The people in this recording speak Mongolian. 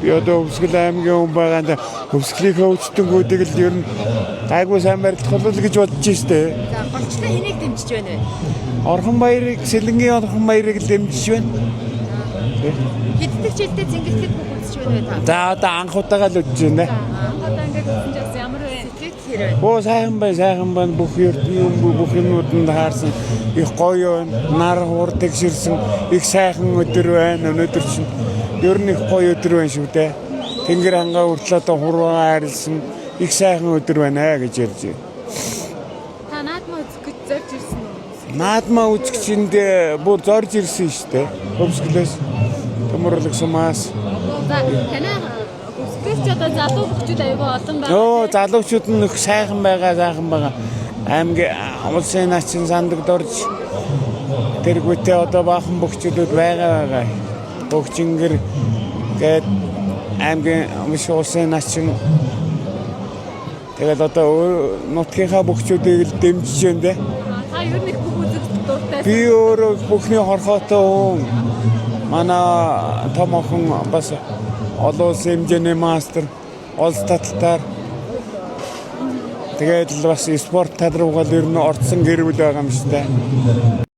Би одоо Хөвсгөл аймгийн хүн байгаа даа Хөвсгөлийнхөө хүчтэнгүүдийг л ер нь гайгүй сайн барилдах бол гэж бодож штэ. За, голчлон хэнийг дэмжиж байна вэ? Орхон баярыг, Сэлэнгийн Орхон баярыг л дэмжиж байна. Хэддэг жилдээ цэнгэлтэд бүх үзэж байна вэ та? За, одоо анх удаага л үзэж байна. Анх удаа ингээд үзсэн чинь бас ямар вэ? Сэтгэл хэр байна? Оо, сайхан бай, сайхан байна. Бүх юм, бүх юмнууд нь хаарсан. Их гоё байна. Нар хуур тэгшэрсэн. Их сайхан өдөр байна. Өнөөдөр чинь ер нь их гоё өдөр байна шүү дээ. Тэнгэр хангаа хүртэл одоо хурваа арилсан. Их сайхан өдөр байна гэж ярьж байна. Та наадмаа үзэх гэж зорж ирсэн үү? Наадмаа үзэгчинд бүр зорж ирсэн шүү дээ. Хөвсгөлөөс Төмөрлөг сумаас. За, танай Хөвсгөлч одоо залуу бүхчүүд аягүй олон байгаа. Өө, залуучууд нь их сайхан байгаа, сайхан байгаа. Аймгийн улсын начин сандагд орж тэргүүтээ одоо баахан бөхчүүдүүд байгаа байгаа. Бөхчингэр гээд аймгийн биш, улсын начин. Тэгээд одоо нутгийнхаа бөхчүүдийг л дэмжиж байна дээ. Та ер нь их бүх үзэх дуртай. Би өөрөө бүхний хорхоотой хүн. Манай том охин бас олон улсын хэмжээний мастер, улс таталтаар. Тэгээд л бас спорт тал руугаа л ер нь орцсон гэр бүл байгаа юм шүү дээ.